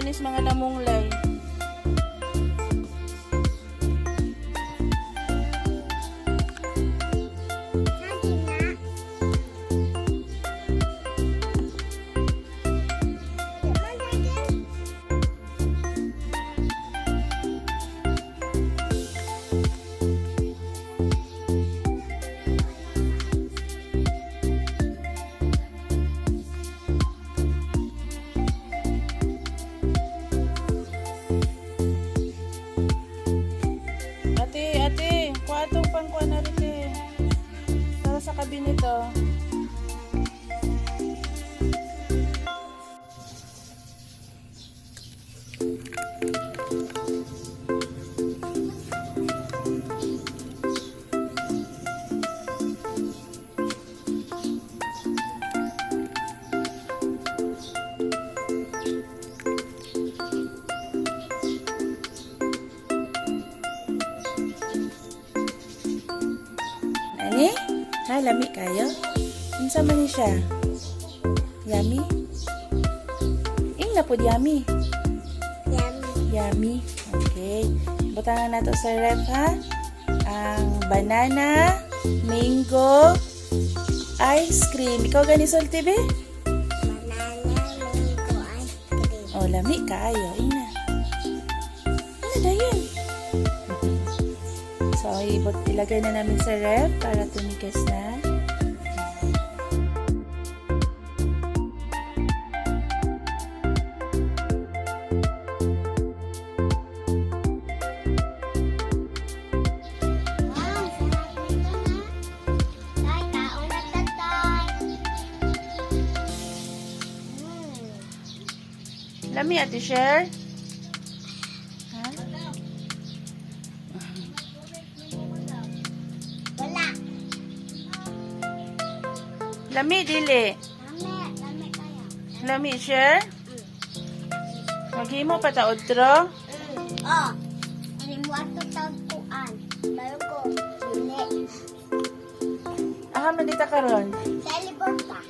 is mga namunglay. Saging na. Di man saging? Ate, ate, kuha itong pangkuha na rin eh. Para sa cabinet oh. Ani? Ha, lami kayo? Unsa man ni siya? Yummy? Ing na po yummy. Yummy. Yummy. Okay. Butangan nato sa ref ha. Ang banana, mango, ice cream. Ikaw gani sulti be? Banana, mango, ice cream. Oh, lami kaayo. Ina. Ano dayon? So, ilagay na namin sa ref para tumigas na. Wow, sarap nito na. Tay, kaon na tatay. Lami, Ate Cher? Ha? Wala. Lami, dili. Lami, lami kaya. Lami, Cher? Maghimo pa ta otro? Oh, ano mo ato tagpuan? Bayo ko, dili. Aha, man dita karon. Sa libor pa.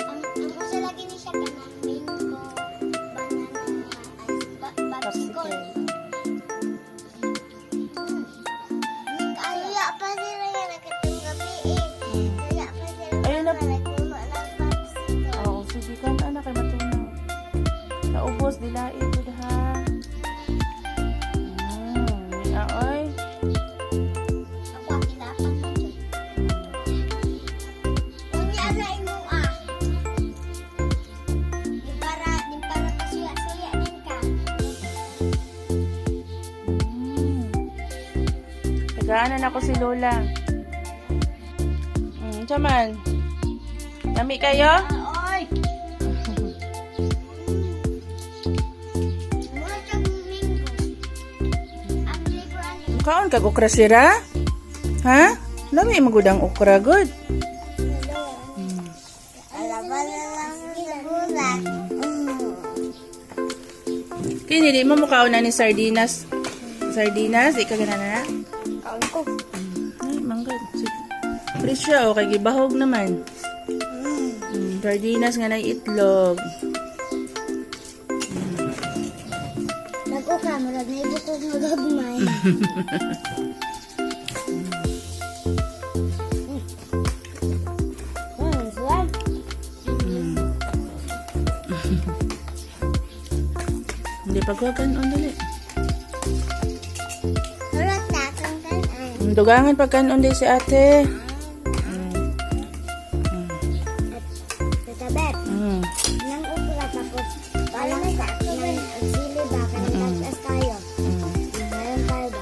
Ang uso lagi ni siya kanang mango, banana, ice, popsicle. Kaya pa sila yan nakatong gabi eh. Kaya pa sila Ayun na. nagpuno ng popsicle. Oo, sige ka na kay matunaw. Naubos, dilait pud ha. Aoy. Ako ang kilapan mo dyan. Unya na imong ah. Di para kasuya-suya din ka. Tagaanan ako si Lola. Chaman. Lami kayo? Oy! Mura siyang mango. Ang flavor ani. Kaon kag okra sira? Ha? Lami magudang okra good. Alaban na lang sa bulak. Kini di mo mukaon na ni sardinas. Sardinas, di ka gana na. Kaon ko. Ay, manggad. Sige. Fresh siya, okay. Gibahog naman. Sardinas nga na itlog. Nag-uka, murag na ibukog magagmay. Sarap. Hindi pagwagan on dali. Sarap na akong kanan. Dugangan pagkanon di si ate. Tita Beth, nang ukra tapos parang sa nang sili ba kanang taas tayo. Meron tayo ba?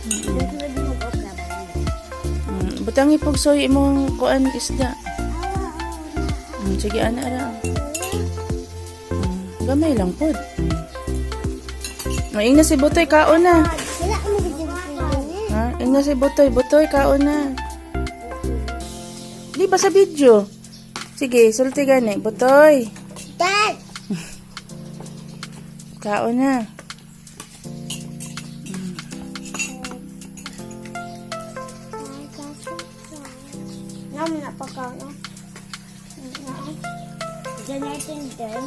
Susunod mo okra ba? Butang ipugsoy imong kuan isda. Sige ana ra. Gamay lang pod. Maing na si Butoy kaon na. Wala mo gid yung Ha? Ing na si Butoy, Butoy kaon na. Di ba sa video? Sige, sulti gani. Butoy, Dad! kaon na. Na Kami na pagkaon. Oh. Diyan natin din.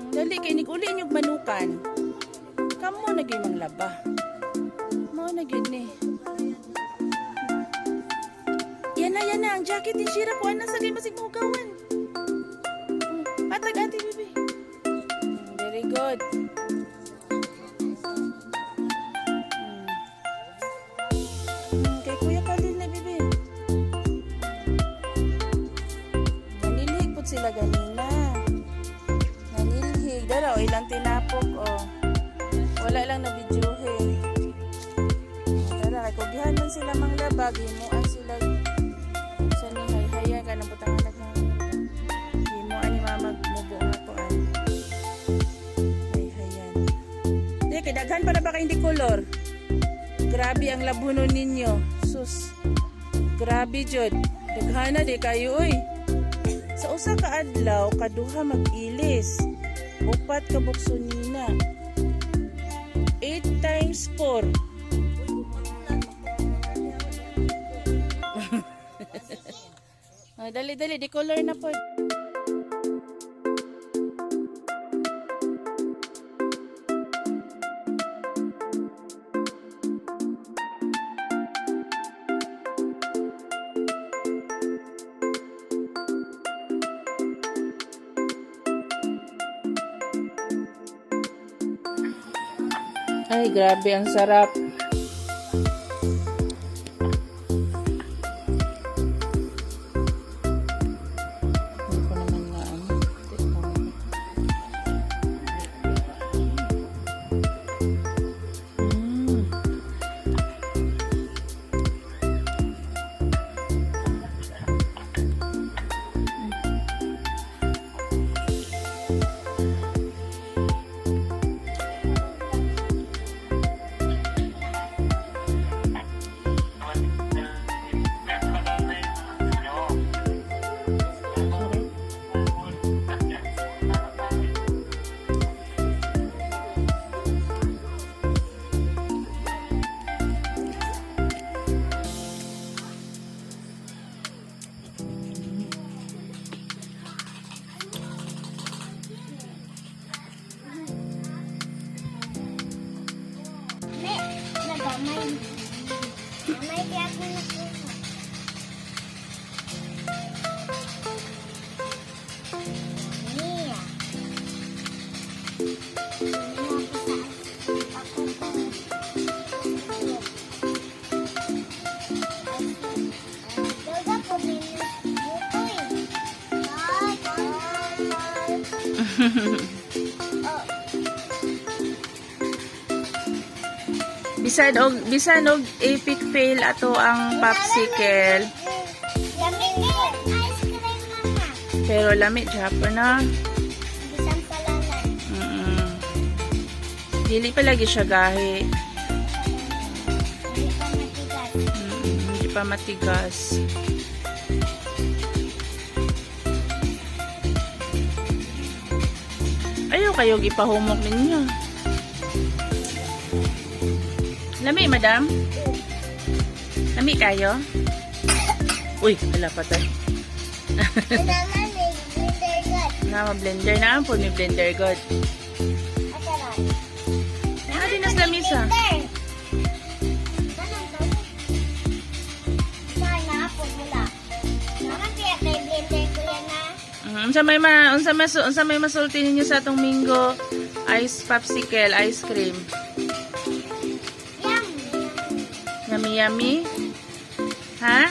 Dali kay nig-uli inyong manukan. Kamo na gyud manglaba. Mao na gyud ni. Yan na ang jacket ni Shira, kuha na sa kay masig mugawan. Hatag ate bibi. Very good. Kay Kuya Khalil na bibi. Nanilhig po sila ganina. Nanilhig. Dara, o ilang tinapok, o. Wala lang na videohe. Dara, kay kugihan man sila manglaba, gimuan sila sa ni hayhayan ka ng butang anak ng gimuan ni mama mubo nga kuan. Hayhayan. Di, kay daghan pa na ba kay hindi color? Grabe ang labunon ninyo. Sus. Grabe jud. Daghana di kayo oy. Sa usa ka adlaw kaduha mag-ilis. Upat ka bukso nina. 8 times 4. Ah, dali dali di color na po. Ay, grabe ang sarap. Hindi ko naman na ano. Tikman ko. Okay. Me, nagamay. Gamay kaya ako nakuha. Mia. Gaga po, bukoy. Bye, bye, bye. Oh. Bisan og epic fail ato ang popsicle. Lami kayo ice cream, mama. Pero lami japon na. Bisan palalan. Dili pa lagi siya gahi. Hindi pa matigas. Hindi pa matigas. Ayaw kayo gipahumok ninyo. Lami, madam? Lami kayo? Uy, wala patay. Mama, may blender god. Na, blender na. Po, may blender god. Asaran. Ah, di nas lamisa. Blender. Ganun to. Sana ako mula. Mama, kaya kay blender ko yan na. Unsa may masulti ninyo sa atong mango ice popsicle ice cream? Yum! Yummy yummy. Ha?